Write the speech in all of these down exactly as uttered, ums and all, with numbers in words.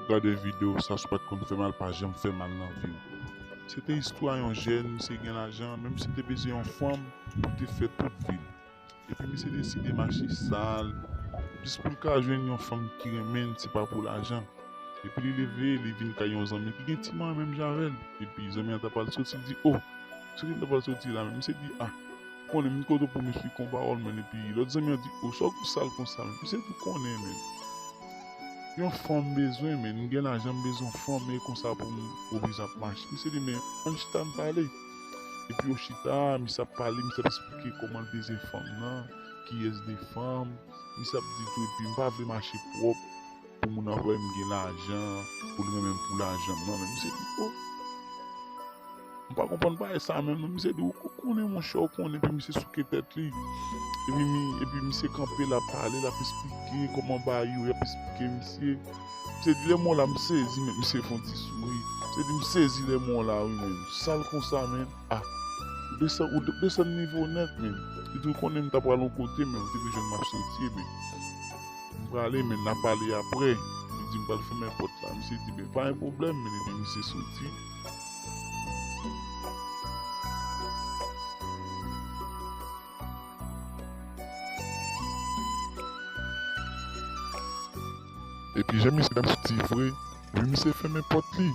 Gade videyo sa, si w pa t konn fè mal, pa janm fè mal nan vi w. Se te istwa yon jèn, misye gen lajan, men misye te bezwen yon fanm pou te fè tout vi l. Epi misye deside mache sal, jis pou l ka jwenn yon fanm ki renmen l, se pa pou lajan. Epi li leve, li vin kay yon zanmi ki gen ti manman menm jan avè l. Epi zanmi an t ap pral soti, li di, "O, soti m t ap pral soti la, men misye di, a, konnen m kote pou m esplike yon pawòl, men." Epi lòt zanmi an di, "O, sa w sal konsa, men?" Misye di, "Konnen, men. Yon fanm m bezwen, men. M gen lajan, m bezwen yon fanm, e konsa pou m oblije ap mache." Misye di, "Men, ann chita, n pale." Epi yo chita, misye ap pale, misye ap esplike kòman l bezwen fanm nan, kiyès de fanm. Misye ap di tou, epi m pa vle mache pwòp pou moun nan wè m gen lajan, pou l renmen m pou lajan m nan, men misye di, "O, m pa konprann bagay sa menm non." Misye di, "Ou, ou konnen, monchè, ou konnen." Epi misye souke tèt li. Epi mi, epi misye kanpe, l ap pale, l ap esplike kòman bagay yo, y ap esplike misye. Misye di, "Lè m wè w la, m sezi, men." Misye fè yon ti souri. Misye di, "M sezi lè m wè w la, wi, men. Sal konsa, men. A, ou desann, ou de-, desann nivo w nèt, men." Li di, "Ou konnen m ta pral yon kote, men ou te bezwen m ap soti, men m prale, men n a pale apre." Li di, "M pral fèmen pòt la." Misye di, "Ben, pa gen pwoblèm, men." Epi misye soti. Epi jan misye t ap soti vre, epi misye fèmen pòt li.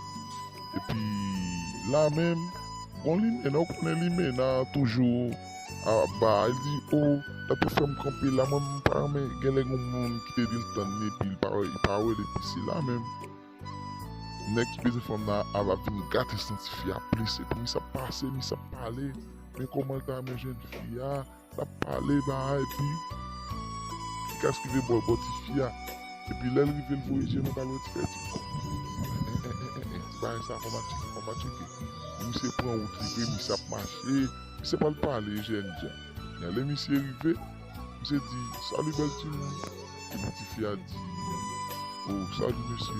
Epi la menm, gon limena, ou konnen limena toujou ap ba, li di, "O, dat ou fè m kanpe la, mwen m pa renmen." Genlè gon moun ki te di l tann li, epi li pa wè, li pa wè l, epi se la menm nèg ki bezwen fanm nan ap, ap vin gate san tifi a plis. Epi misye ap pase, misye ap pale, men kòman l ta renmen jèn fi a, l ap pale bagay, epi li ka rive bò, bò tifi a. Epi lè l rive, l voye je l anba lòt tifi a, ti bagay sa, fò m al tcheke, fò m al tcheke. Misye pran wout li vre, misye ap mache, misye pral pale jèn jan. Lè misye rive, misye di, "Salut, bèl timoun." Epi tifi a di, "O, salut, mesye."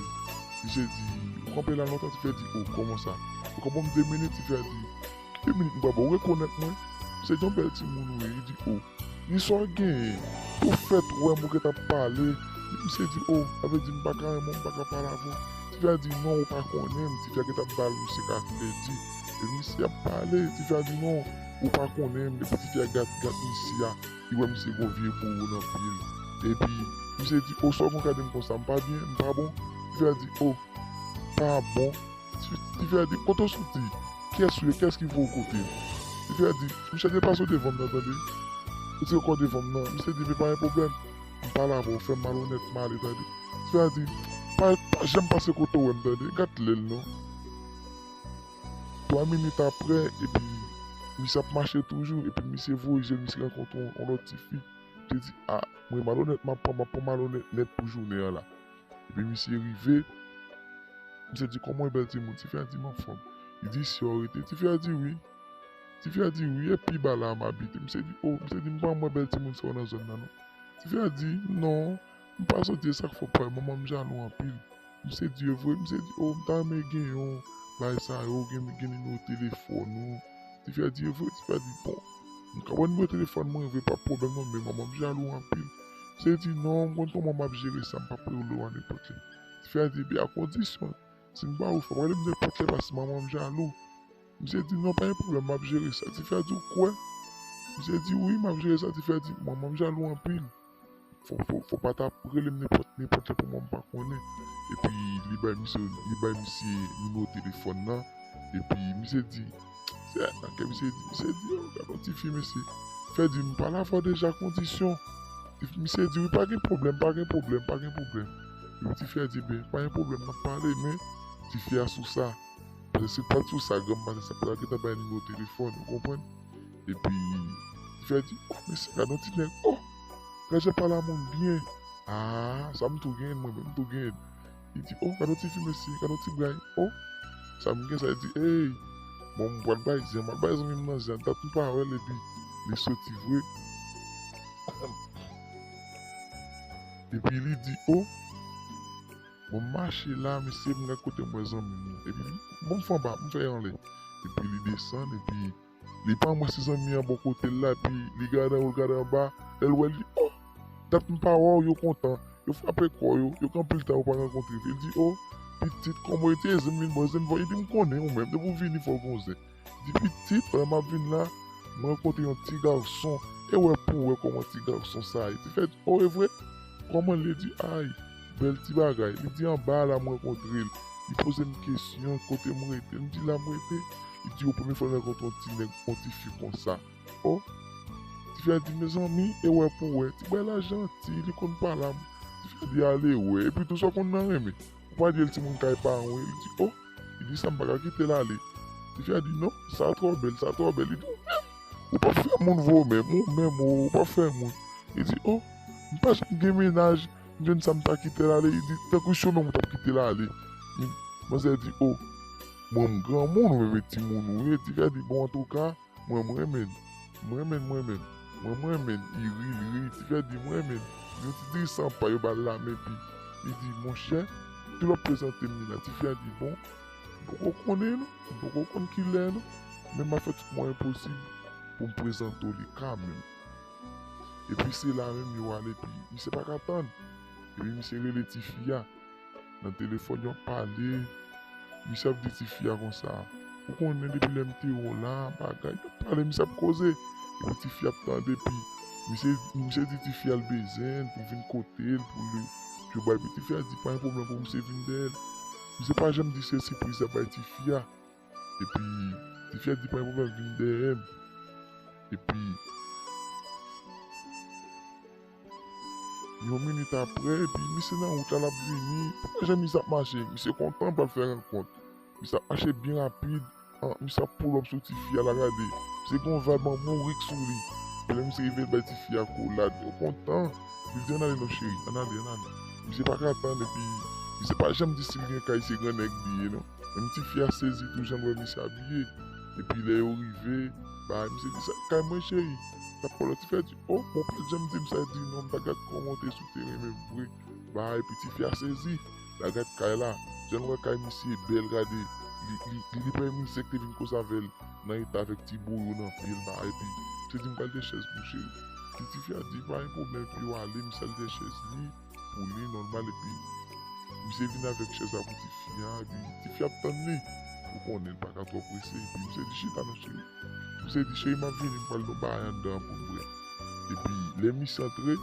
Misye di, "Ou kanpe la lontan?" Tifi a di, "O, kòman sa? Ou ka ban m de minit?" Tifi a di, "Ki de minit m pral ba w? Ou rekonèt mwen?" Misye di, "Yon bèl timoun ou ye." Li di, "O, ni sa w genyen? Ou fèt wè m, ou gentan ap pale." Misye di, "O, sa vle di m pa ka renmen w, m pa ka pale avè w?" Tifi a di, "Non, ou pa konnen m." Tifi a gentan ap ba l misye ka pèdi. E misye ap pale, tifi a di, "Non, ou pa konnen m." Epi tifi a gad, gad misye a, li wè misye gon vye bowo nan pye l. Epi misye di, "O, sa w gon gade m konsa, m pa byen, m pa bon?" Tifi a di, "O, pa bon." Ti, tifi a di, "Kote w soti? Kiyès ou ye? Kiyès ki voye w kote m?" Tifi a di, "Misye, deplase w devan m nan, tande. Retire kò w devan m nan." Misye di, "Men pa gen pwoblèm. M pale avè w, fè m malonèt, m ale, tande." Tifi a di, "Pa, pa janm pase kote w wè m, tande. Gad lè l non." Twa minit apre, epi misye ap mache toujou, epi misye voye je l, misye rankontre yon, yon lòt tifi. Misye di, "A, mwen malonèt, m ap pran, m ap pran malonèt nèt pou jounen an la." Epi misye rive, misye di, "Kòman w ye, bèl timoun?" Tifi a di, "M anfòm." Li di, "Isi w rete?" Tifi a di, "Wi." Tifi a di, "Wi, e pi ba la m abite." Misye di, "O." Misye di, "M pa wè bèl timoun sa yo nan zòn nan non." Tifi a di, "Non, m pa soti, e sa k fè w pa wè, manman m jalou anpil." Misye di, "E vre?" Misye di, "O, m ta renmen gen yon bagay sa yo, gen, gen nimewo telefòn ou." Tifi a di, "E vre?" Tifi a di, "Bon, m ka ba w nimewo telefòn mwen vre, pa pwoblèm non, men manman m jalou anpil." Misye di, "Non, m konn kòman m ap jere sa, m p ap rele w a nenpòt lè." Tifi a di, "Ebyen, a kondisyon, si m ba ou, fò w rele m nenpòt lè, paske manman m jalou." Misye di, "Non, pa gen pwoblèm, m ap jere sa." Tifi a di, "Ou kwè?" Misye di, "Wi, m ap jere sa." Tifi a di, "Manman m jalou anpil. Fò, fò, fò w pa ta ap rele m nenpòt, nenpòt lè pou mwen, m pa konnen." Epi li bay misye, li bay misye nimewo telefòn nan. Epi misye di, se nan kè misye di, misye di, "O, gad yon tifi, mesye." Tifi a di, "M pale avè w deja, kondisyon." Misye di, "Wi, pa gen pwoblèm, pa gen pwoblèm, pa gen pwoblèm." Epi tifi a di, "Ben, pa gen pwoblèm, n ap pale, men tifi a sou sa." Paske si l pa t sou sa, granm pa t sa, pou l ta gentan bay nimewo telefòn, ou konprann? Epi, tifi a di, "O, mesye, gad yon ti nèg, o, gad jan pale a moun byen. A, sa m tou genyen, mwen menm, m tou genyen." Li di, "O, gad yon ti fi, mesye, gad yon ti bray, o, sa m gen sa." Li di, "Ey, bon, m pral bay zen, m pral bay zanmi m nan zen, dat m pa wè l," epi li soti vre. Epi li di, "O, bon, m mache la, mesye, m gad kote m wè zanmi m nan." Epi, bon, m fè anba, m fè anlè. Epi li desann, epi li pa wè si zanmi an bò kote l la, epi li gade anwo, l gade anba, lè l wè li, "O, dat m pa wè w," yo kontan, yo frape kò yo, yo gen anpil tan yo pa rankontre. Epi li di, "O, pitit, kòman w ye?" Ti zen vin bò, zen vò, li di, "M konnen ou menm, depi w vini fò w gon zen." Li di, "Pitit, pandan m ap vin la, mwen rankontre yon ti gason, e wè pou wè kòman ti gason sa ye." Tifi a di, "O, e vre? Kòman l ye?" Li di, "Ay, bèl ti bagay." Li di, "Anba la, m rankontre l. Li poze m kesyon, kote m rete?" M di, "La m rete." Li di, "O, premye fwa m rankontre yon ti nèg, yon ti fi konsa." O, tifi a di, "Mezanmi, e wè pou wè. Ti bway la janti, li konn pale a m." Tifi a di, "Ale wè. Epi tou sa w konn nan renmen. Ou pa di l timoun kay paran w ye." Li di, "O." Li di, "Sa m pa ka kite l ale." Tifi a di, "Non, sa twò bèl, sa twò bèl." Li di, "Ou menm, ou p ap fè moun vre ou menm, ou menm, ou p ap fè moun." Li di, "O, m pa janm gen mennaj, m jwenn sa m ta kite l ale." Li di, "Tankou si w menm ou t ap kite l ale." Manzè di, "O, mwen m granmoun, ou menm e timoun ou ye." Tifi a di, "Bon, antouka, mwen, m renmen l. M renmen l, m renmen l. Mwen, m renmen l." Li ri, li ri. Tifi a di, "M renmen l." Yon ti diri san pa, yo ba l lamen, epi li di, "Monchè, kilè w ap prezante m li la?" Tifi a di, "Bon, m poko konnen non, m poko konn kilè non, men m ap fè tout mwayen posib pou m prezante w li kanmenm." Epi se la menm yo ale, epi misye pa ka tann. Epi misye rele tifi a nan telefòn, yo ap pale. Misye ap di tifi a konsa, "Ou konnen depi lè m te wè w la, bagay." Yo ap pale, misye ap koze. Epi tifi ap tande, epi misye, misye di tifi a l bezwen l pou vin kote l, pou li, pou bay, epi tifi a di, "Pa gen pwoblèm, pou misye vin dèyè l." Misye pa janm di se sipriz l ap bay tifi a. Epi tifi a di, "Pa gen pwoblèm, vin dèyè m." Epi yon minit apre, epi misye nan wout la, l ap vini. Pa jan misye ap mache, misye kontan pral fè rankont. Misye ap mache byen rapid. An, misye ap pull up sou tifi a la, gade. Misye gen yon vibe an bourik sou li. Epi lè misye rive, l bay tifi a kolad. Yo kontan. Li di, "Ann ale non cheri, ann ale, ann ale." Misye pa ka tann, epi misye pa janm di si l gen kay, se gran nèg li ye non. Menm tifi a sezi tou jan l wè misye abiye. Epi lè yo rive, ba misye di, "Sa kay mwen cheri?" L ap pale, tifi a di, "O, bon, ou pa t janm di m sa." Li di, "Non, m ta gad kòman w te sou teren menm vre." Ba, epi tifi a sezi. L a gad kay la. Jan l wè kay misye bèl, gade. Li, li, li, li pa menm misye ki te vin koze avè l nan eta avèk ti boyo nan pye l, ba, epi misye di, "M pral te chèz pou cheri." Epi tifi a di, "Pa gen pwoblèm," epi yo ale, misye al te chèz li. Pou li nòmal, epi misye vin avèk chèz la pou tifi a, epi tifi ap tann li. Ou konnen l pa ka twò prese, epi misye di, "Chita non cheri." Misye di, "Cheri, m ap vini, m pral nou bagay anndan an pou m bwè." Epi lè misye antre,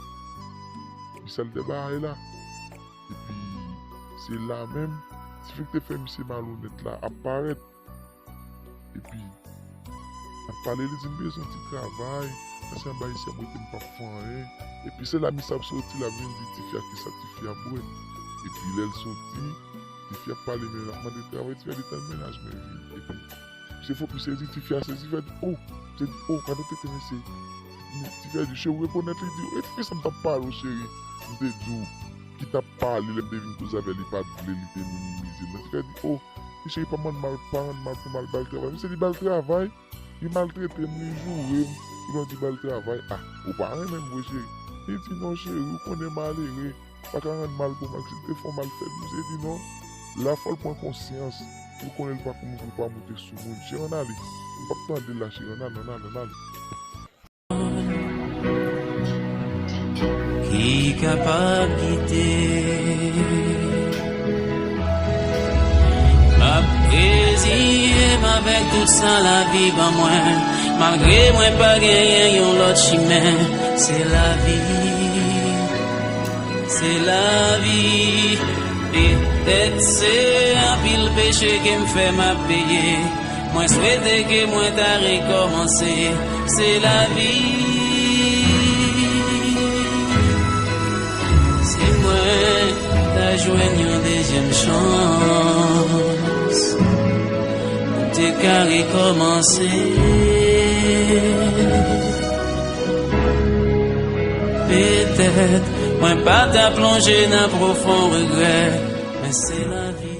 misye al dèyè bagay la. Epi se la menm, tifi ki te fè misye malonèt la ap parèt. Epi ap pale, li di, "M bezwen ti travay, paske anba isi a m rete m p ap fè anyen." Epi se la misye ap soti, l ap vin di tifi a kisa tifi a bwè. Epi lè l soti, tifi ap pale, men l ap mande travay, tifi a di, "Tann mennaj mwen vini." Epi misye fò, misye di tifi a sezi, tifi a di, "O," misye di, "O, gade tete mesye." Tifi a di, "Cheri, ou rekonèt li?" Li di, "E kisa m t ap pale w, cheri? M te di w ki t ap pale, lè m te vin koze avè l, li pa t vle, li te minimize m." Tifi a di, "O, cheri, pa rann mal, pa rann mal pou mal ba l travay." Misye di ba l travay. Li maltrete m, li joure m, epi w di ba l travay. A, ou pa renmen m vre, cheri. Li di, "Non, cheri, ou konnen malere pa ka rann mal pou mal, si l te fè w mal fèt." Misye di, "Non, la fò l pran konsyans, pou l konnen l pa pou moute, pa moute sou moun. Cheri, ann ale. M p ap tande l la, cheri, ann ale, ann ale, ann ale." Ki kapab kite. M ap reziye m avèk tout sa lavi ban mwen, malgre mwen pa genyen yon lòt chimen. Se lavi, se lavi. Petèt se anpil peche ke m fè m ap peye. Mwen swete ke mwen ta rekòmanse. Se lavi. Si mwen ta jwenn yon dezyèm chans, mwen te ka rekòmanse. Petèt mwen pa ta plonje nan pwofon regrè, men se lavi.